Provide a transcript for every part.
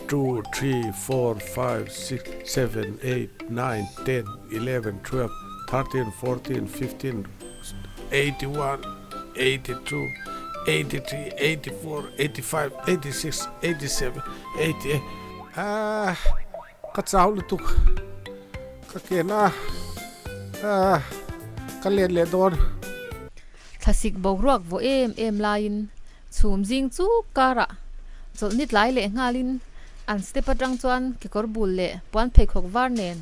2, 3, 4, 5, 6, 7, 8, 9, 10, 11, 12, 13, 14, 15, 81, 82, 83, 84, 85, 86, 87, 88. Ah, ka chau lutuk. Ka ken a, ah, ka let leh dawn. Thlasik boruak vaw em em laiin chhum zing chu karah chawlhni tlai leh nghalin an step atang chuan kekawr bul leh puan pheikhawk var nen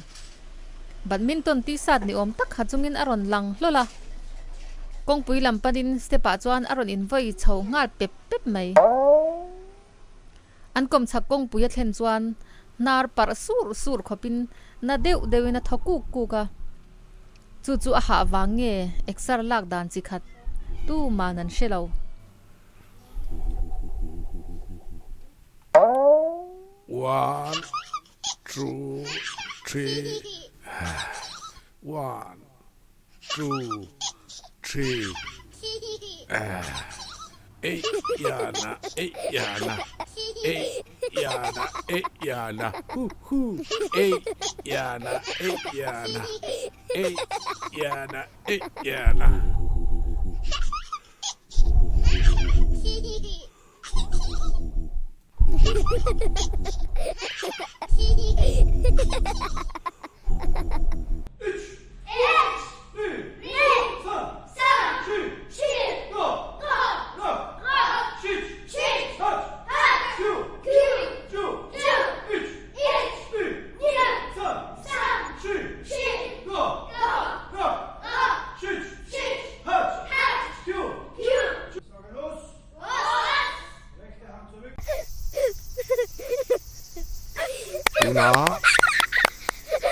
badminton t-shirt ni awm tak ha chungin a rawn lang hlawl a. Kawngpui lam panin step ah chuan a rawn invawi chho nghal pep pep mai. An kawmchhak kawngpui a thlen chuan hnar parh sur sur khawpin na deuh deuhin a thaw kuk kuk a. Chu chu a hah vang nge exer lak dan chi khat tu man an hre lo. One, two, three, one, two, three, ei yana, ei yana, ei yana, ei yana, hu hu, ei yana, ei yana, ei yana, ei yana. Tunah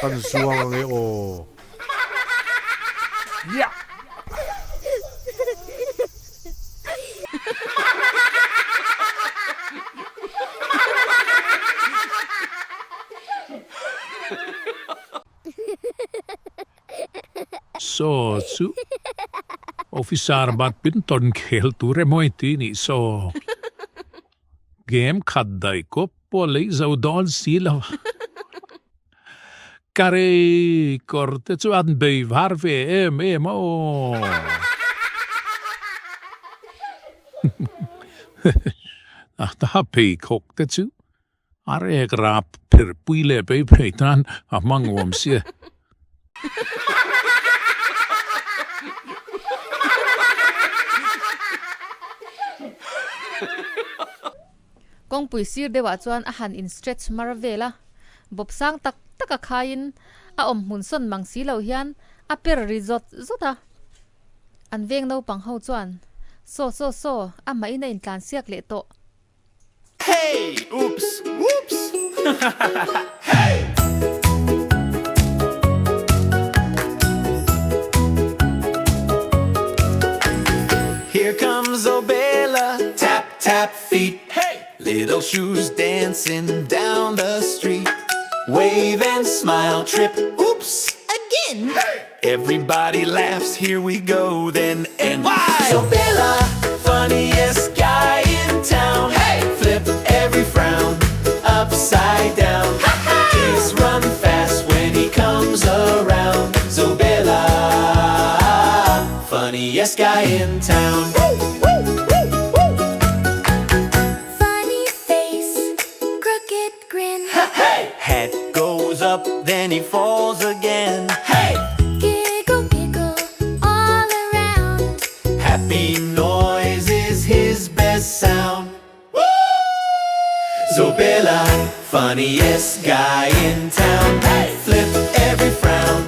kan zuang ang e aw. Yeah! Saw chu officer badminton khel tur emaw i ti nih saw. Game khat daih kawp pawh lei zo dawn si lo. Ka rei kawr te chu an bei var ve em em a aw. A ta pheikhawk te chu A rek rap pherh pui leh pei phei tan a hmang awm sia. Kawngpui sir deuhah chuan a han in stretch mar vel a, bawp sang tak tak a khaiin a awm hmun sawn mang si lo hian a per ri zawt zawt a. An veng naupang ho chuan, Saw saw saw, amah in a intlansiak leh tawh. Hey! Oops! Whoops! Hey! Here comes Obela, tap, tap feet. Hey! Little shoes dancing down the street. Wave and smile, trip, oops! Again! Hey! Everybody laughs, here we go then and why? Zobela, funniest guy in town. Hey! Flip every frown upside down. Kids run fast when he comes around. Zobela, funniest guy in town. Funny face, crooked grin. Hey! Head goes up, then he falls again. Hey! Giggle, giggle all around. Happy noise is his best sound. Woo! Zobela, funniest guy in town. Hey! Flip every frown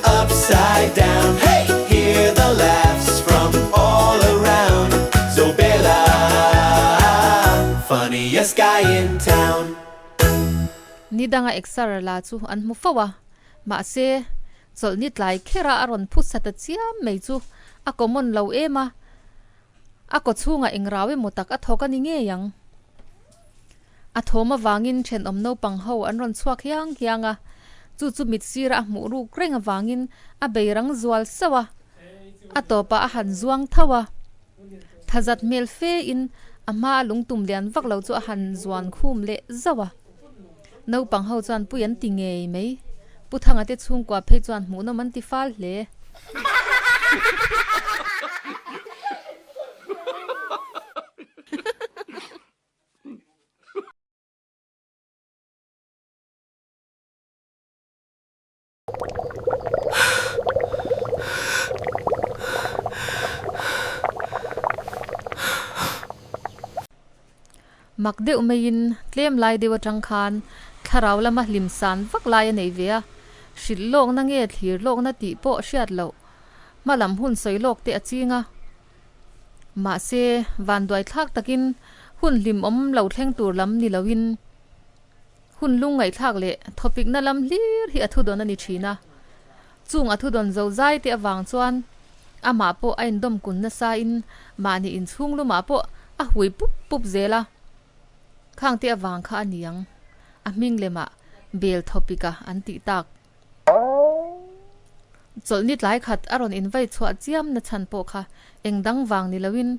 upside down. Hey! Hear the laughs from all around. Zobela, funniest guy in town. Ni danga exer la chu an hmu fo a, mahse chawlhni tlai khera a rawn phusa ta chiam mai chu a common lo em a, a kaw chhungah eng rau emaw tak a thawk a ni ngei ang. A thawm avangin thenawm naupang ho an rawn chhuak hiang hiang a, chu chu mit sira a hmuh ruk reng avangin a bei rang zual sauh a, a tawpah a han zuang tho a. Thazat hmel fe in a hma a lungtum lian vak lo chu a han zuan khum leh zauh a. Naupang ho chuan pui an ti ngei mai. Pu Thanga te chhungkua phei chuan hmuhnawm an ti fal hle. Mak deuh maiin tlem lai deuh atang khan thlarau lama hlim san vak lai a nei ve a, hrilh lawkna nge thlir lawkna tih pawh hriat loh hma lam hun sawi lawk te a ching a. Mahse, vanduai thlak takin hun hlimawm lo thleng tur lam ni loin, Hun lung ngaihthlak leh thawpikna lam hlir hi a thudawn a ni thin a. Chung a thudawn zo zai te avang chuan amah pawh a indawm kun nasa in mahni inchhung lumah pawh a hui pup pup zel a. Khang te avang kha a ni ang, a hming lemah bel thawpika an tih tak. Chawlhni tlai khat a rawn invai chhuah chiam na chhan pawh kha eng dang vang ni loin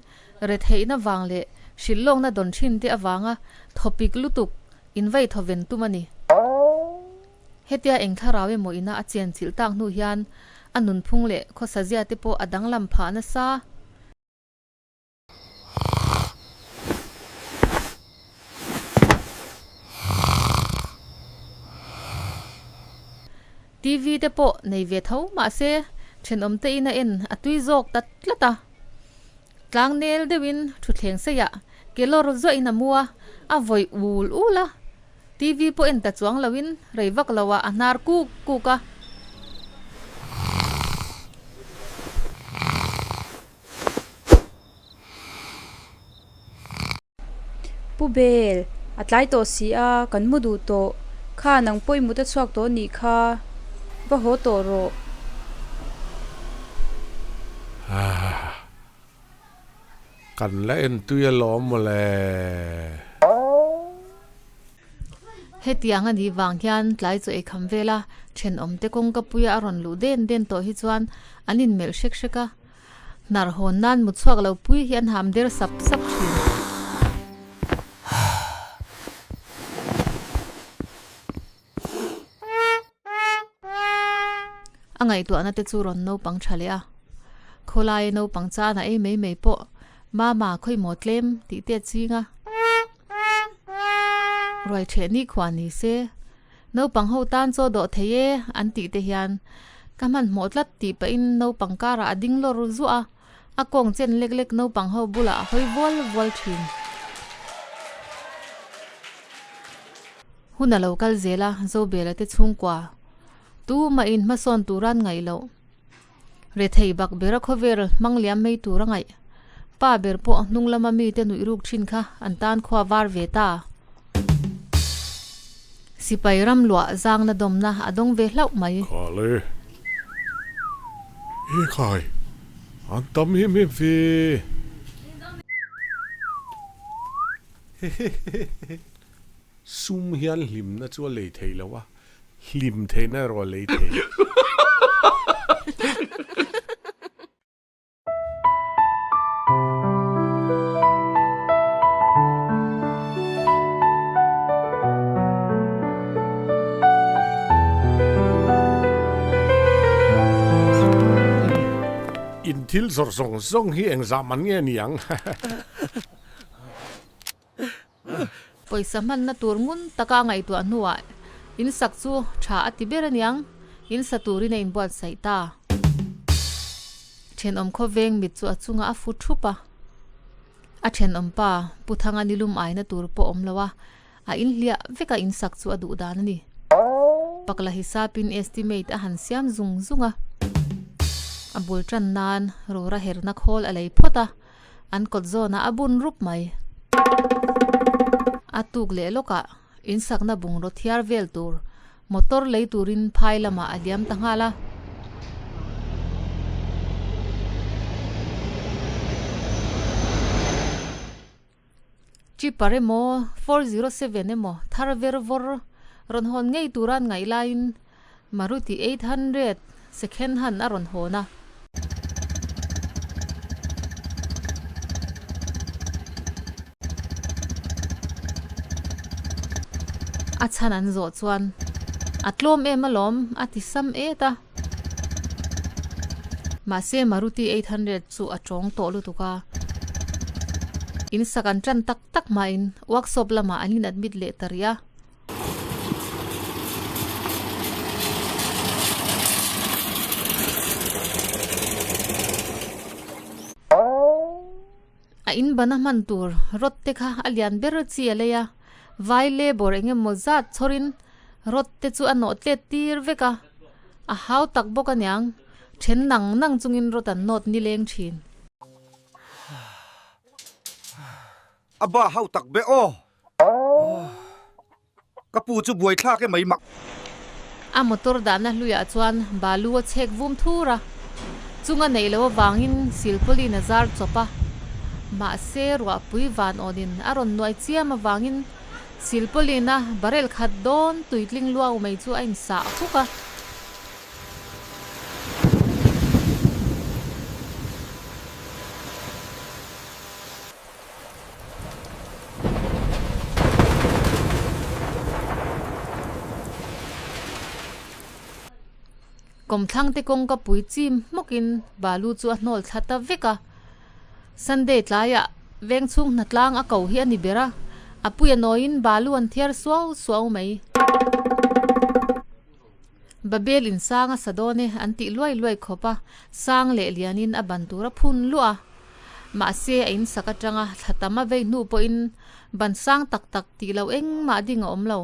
retheihna vang leh hrilhlawkna dawn thin te avanga thawpik lutuk invai thawven tum a ni. Hetia eng thlarau emaw ina a chen chilh tak hnu hian a nunphung leh khawsazia te pawh a danglam phah nasa. TV te pawh nei ve tho mahse thenawm te in a en a tui zawk ta tlat a. Tlang nel deuhin thutthleng seiah ke lawr zuah in a mu a, a vawih ul ul a. TV pawh en ta chuang loin rei vak lo ah a hnar kuk kuk a. Pu Bel, a tlai tawh si a, kan mu duh tawh. Kha nang pawh i mut a chhuak tawh nih kha, va haw tawh rawh. Kan la en tui alawm mawle. Hetiang a nih vang hian tlai chaw ei kham vela thenawmte kawngka puia a rawn luh den den tawh hi chuan an inmelh hrek hrek a, hnar hawn nan mut chhuak lo pui hi an ham der sap sap thin. A ngaihtuahna te chu rawn naupang tha leh a, khawlaia naupang chana ei mai mai pawh Mama khawimaw tlem tih te a ching a. Ruai ṭheh ni khua ni se, naupang ho tan chaw dawh thei e an tih te hian ka hmanhmawh tlat tih pahin naupang karah a ding lawr zuah a, a kawng chen lek lek naupang ho bulah a hawi vual vual ṭhin. Hun a lo kal zel a, Zobela te chhungkua tumah in hmasawn tur an ngaih loh. Rethei bak bera khawvel hmang liam mai tur a ngaih. Pa ber pawh hnung lama mite nuih ruk thin kha an tan khua var ve ta. Sipai ram luah zangna dawmna a dawng ve hlauh mai. Khale. E khai, an tam em em ve. Sum hian hlimna chu a lei thei lo a, hlim theihna erawh a lei thei. In thil zawrh zawng zawng hi engzah man nge ni ang? Pawisa hmanna tur ngun taka a ngaihtuah hnuah in sak chu tha a ti ber aniang, in sa turin a inbuatsaih ta. Thenawm khawveng mit chu a chungah a fu thup a, a thenawm pa Pu Thanga nilum aina tur pawh awm lo a, a inhliah veka in sak chu a duh dan a ni. Pakla hisapin estimate a han siam zung zung a, a bul tan nan rora herna khawl a lei phawt a. An kawt zawnah a bun rup mai. A tuk leh lawkah insakna bungraw thiar vel tur motor lei turin phai lamah a liam ta nghal a. Chipper emaw 407 emaw thar ver vawr rawn hawn ngei tura an ngaih laiin Maruti 800 second hand a rawn hawn a. A chhan an zawh chuan, A tlawm em alawm, a ti sam et a. Mahse Maruti 800 chu a tawng tawh lutuk a. In sak an tan tak tak hmain workshop lamah an in admit leh ta rih a. A in ban a hman tur rod te kha a lian ber chi a lei a, vai labour eng emaw zat chhawrin rod te chu a nawh tlet tir vek a, a hau tak bawk aniang, then nang nang chungin rod an nawt nileng thin. A ba hau tak be aw. Ka pu chu buaithlak e mai mak. A motor dahna hluiah chuan balu a chhek vum thur a, chunga neih loh avangin silpawlin a zar chawp a. Mahse ruahpui van awnin a rawn nuai chiam avangin silpawlina barrel khat dawn tuitling luau mai chu a insah huk a. Kawmthlang te kawngka pui chim hmawkin balu chu a hnawl thla ta vek a. Sunday tlaiah veng chhung hnatlang a ko hi a ni ber a, a puia nawiin balu an thiar suau suau mai. Babel in sang a sa dawn e an tih luai luai khawp a, sang leh lianin a ban tur a phun luah a. Mahse a in sak atanga thla tam a vei hnu pawhin ban sang tak tak tih loh engmah ding a awm lo.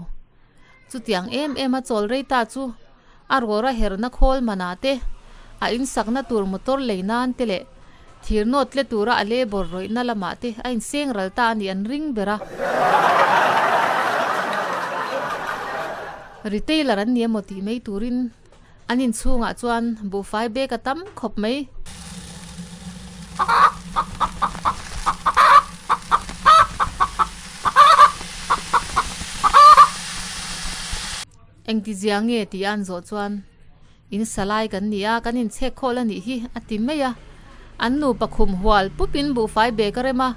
Chutiang em em a chawl rei ta chu a rawra herna khawl manah te, a in sakna tur motor lei nan te leh thir nawt tle tura a labour rawihna lamah te a inseng ral ta a nih an ring ber a. Retailer an ni emaw tih mai turin an inchhungah chuan buhfai bag a tam khawp mai. Engtizia nge tih a an zawh chuan In salai kan ni a, kan inchhek khawl a nih hi a ti mai a. An nupa khum hual pupin buhfai bag a rem a.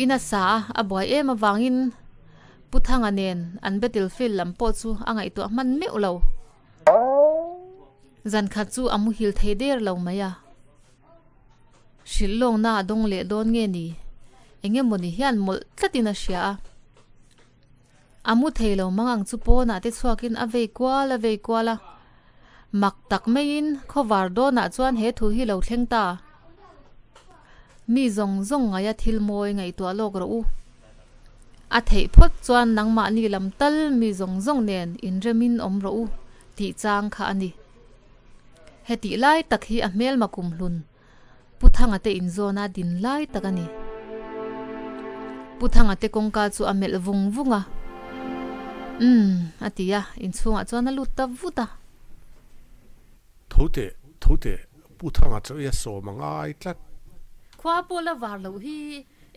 In a sa a, a buai em avangin Pu Thanga nen an battlefield lam pawh chu a ngaihtuah hman meuh lo. Zan khat chu a muhil thei der lo mai a. Hrilh lawngna a dawng leh dawn nge ni? Eng emawni hian mawlh tlatin a hria a. A mu thei lo mang ang chu pawnah te chhuakin a vei kual a vei kual a. Mak tak maiin khawvar dawnah chuan he thu hi lo thleng ta. Mi zawng zawng ngaia thil mawi ngaihtuah lawk rawh u. A theih phawt chuan nangmahni lam tal mi zawng zawng nen inremin awm rawh u tih chang kha a ni. Hetih lai tak hi a hmelma kumhlun Pu Thanga te inzawn a din lai tak a ni. Pu Thanga te kawngka chu a melh vung vung a, Umm, a ti a, inchhungah chuan a lut ta vut a. Tho teh, tho teh, Pu Thanga chu i a sawm a ngai tlat. Khua pawh la var loh hi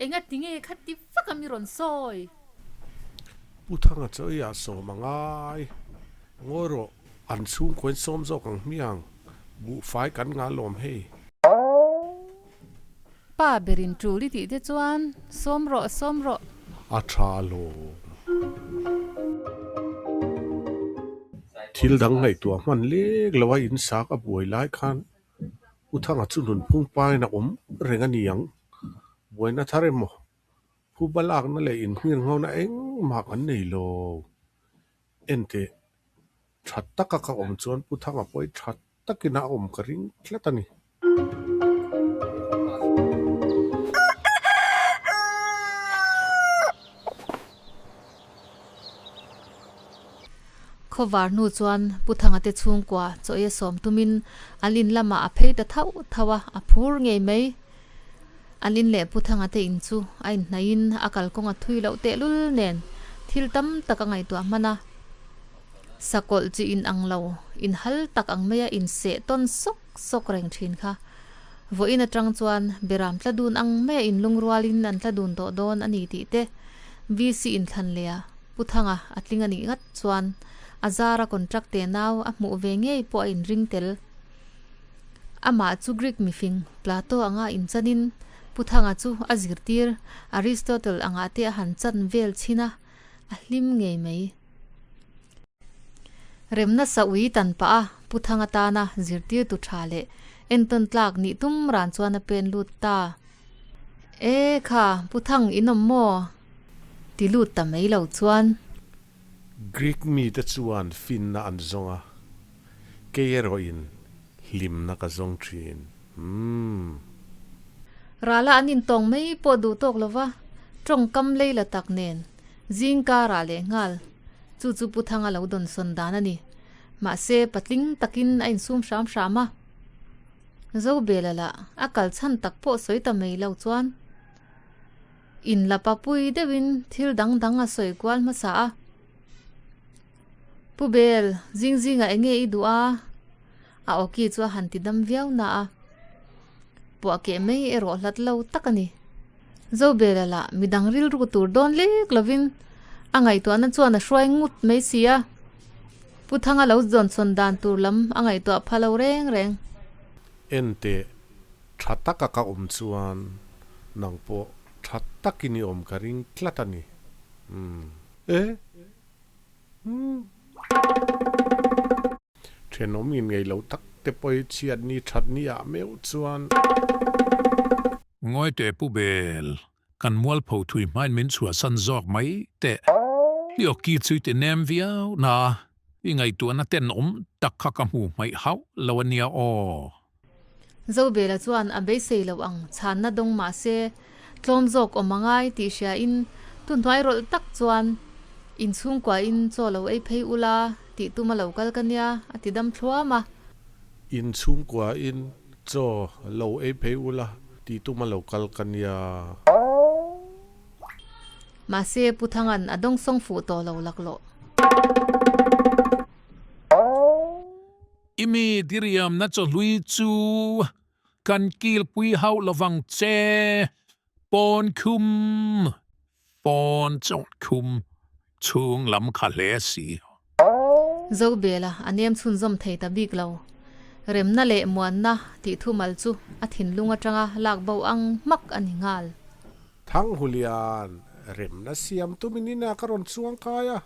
enga ti nge kha ti vak a mi rawn sawi? Pu Thanga chu i a sawm a ngai. Ngawi rawh, an chhungkaw in sawm zawk ang hmiang. Buhfai kan ngah lawm hei. Pa berin tul i tih te chuan sawm rawh, sawm rawh. A tha alawm. Thil dang ngaihtuah hman lek lo a insak a buai lai khan U Thanga chu nunphung pain a awm reng a ni ang. Buaina thar emaw? Phuba lakna leh inhmirnghona engmah kan nei lo. Enteh, tha taka ka awm chuan Pu Thanga pawh hi tha takin a awm ka ring tlat a ni. Khawvar hnu chuan Pu Thanga te chhungkua chaw ei a sawm tumin an in lamah a phei ta thauh thauh a, a phur ngei mai. An in leh Pu Thanga te in chu a inhnaihin a kalkawng a thui loh tehlul nen thil tam tak a ngaihtuah hman a. Sakawlh chi in ang lo, in hal tak ang maia inseh tawn sawk sawk reng thin kha. Vawiin atang chuan Beram tla dun ang maia inlungrualin an tla dun tawh dawn a ni tih te VC inthlan leh a Pu Thanga a tling a nih ngat chuan a zara contract te nau a hmuh ve ngei pawh a inring tel. Amah chu Greek mifing Plato anga inchanin Pu Thanga chu a zirtir Aristotle angah te a han chan vel chhin a, a hlim ngei mai. Remna saui tan pah a Pu Thanga tana zirtirtu tha leh entawn tlak nih tum ran chuan a pen lut ta. E kha, Pu Thang in awm maw? Ti lut ta mai lo chuan. Greek mite chuan finna an zawng a, kei erawhin hlimna ka zawng thin. Umm. Rala an intawng mai pawh duh tawk lova, tawngkam leila tak nen Zing karah leh nghal, chu chu Pu Thanga lo dawnsawn dan a ni. Mahse, patling takin a insum hram hram a. Zobela lah a kal chhan tak pawh sawi ta mai lo chuan in la papui deuhin thil dang dang a sawi kual hmasa a. Pu Bel, zing zingah eng nge i duh a? A awki chu a han ti dam viau na a. Puah keh mai erawh hlat lo tak a ni. Zobela lah midang rilru tur dawn lek lovin a ngaihtuahna chuan a hruai ngut mai si a. Pu Thanga lo zawnsawn dan tur lam a ngaihtuah pha lo reng reng. Enteh, tha taka ka awm chuan nang pawh tha takin i awm ka ring tlat a ni. Umm. E. Umm. Thenawm in ngei lo tak te pawh hi chhiat ni that ni ah meuh chuan. Ngawi teh Pu Bel, kan mualpho thui hmain min chhuahsan zawk mai teh. I awki chu i ti nem viau na, i ngaihtuahna tenawm tak kha ka hmu hmaih hauh lo a nia aw. Zobela chuan a beisei loh ang chhanna dawng mah se tlawm zawk awm a ngai tih hriain tunhnuai rawlh tak chuan inchhungkuain chaw lo ei phei ula tih tum a lo kal ka nia a ti dam thluam a. Inchhungkuain chaw lo ei phei ula tih tum a lo kal ka nia. Mahse Pu Thanga'n a dawngsawng fuh tawh lo laklawh. I mi diriamna chawhlui chu kan kilpui hauh lovang che, pawn khum, pawn chawn khum chhung lam kha hle si. Zobela a nem chhunzawm thei ta bik lo. Remna leh muanna tih thumal chu a thinlung atanga lak bo ang hmak a ni nghal. Thanghulian, remna siam tumin inah ka rawn chuang kai a,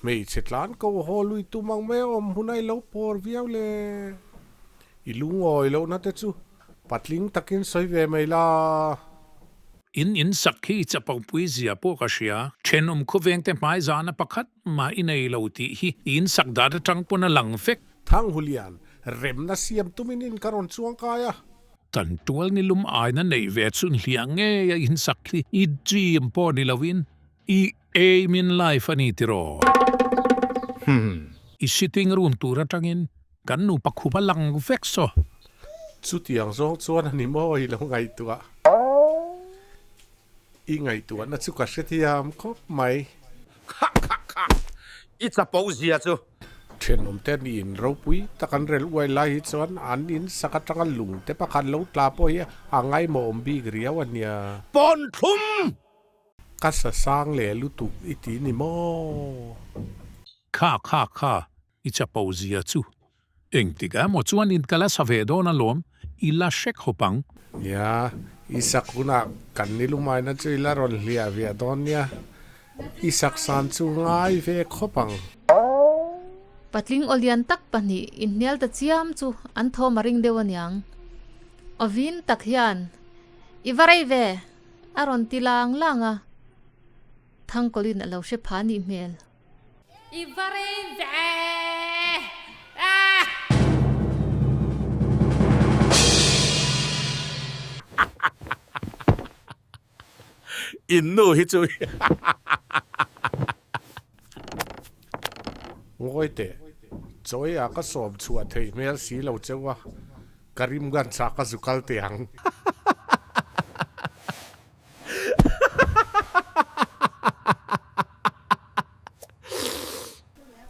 Hmeichhe tlan ko haw lui tum ang mai a awm hun a i lo pawr viau le. I lungawi lohna te chu patling takin sawi ve mai la. In in sak hi chapopui zia pawh ka hria. Thenawm khawveng te hmai zana pakhat mah i nei lo tih hi i in sak dat atang pawn a lang vek. Thanghulian, remna siam tumin in ka rawn chuang kai a. Kan tual ni lum aina neih ve chun hliah ngei a in sak hi i dream pawh ni loin I aim in life a ni tiraw? Hmm. I sitting room tur atangin kan nupa khup a lang vek saw. Chutiang zawng chuan a ni maw i lo ngaihtuah? I ngaihtuahna chu ka hrethiam khawp mai. Kha kha kha! I chapo zia chu! Thenawm te an in ropui tak an rel uai lai hi chuan an in sak atanga lung te pakhat lo tla pawh hi a ngaimawh awm bik riau a nia. Pawn thlum! Ka sa sang leh lutuk i ti ni maw? Kha kha kha, i chapo zia chu. Engtik emaw chuan in ka la sa ve dawn alawm, i la hre khawp ang. Nia, i sak hunah kan ni lumaina chu i la rawn hliah viah dawn nia, i sak san chu ngai ve khawp ang. Patling awlian tak pahnih inhnial ta chiam chu an thawm a ring deuh aniang. Awin tak hian, I va rei ve! A rawn ti lang lang a, Thangkawlin a lo hre pha nih hmel. I va rei ve a! In nu hi chu Ngawi teh, chawi ah ka sawm chhuah theih hmel si lo cheu a, ka rim gan chak a zu kal teh ang.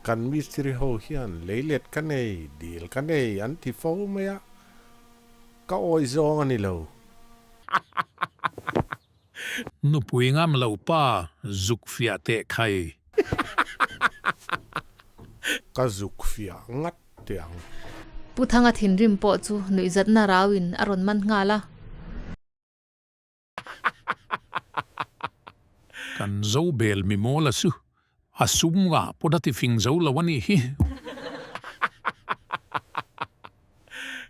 Kan mistiri ho hian leilet ka nei, dil ka nei an ti fo mai a. Ka awi zawng a ni lo. Nupui ngam lo pa zuk fiah teh khai. Ka zuk fiah ngat teh ang. Pu Thanga thinrim pawh chu nuihzatna rauin a rawn man nghal a. Kan zo bel mi mawl a chu a sum ngah pawn a ti fing zo lo a nih hi.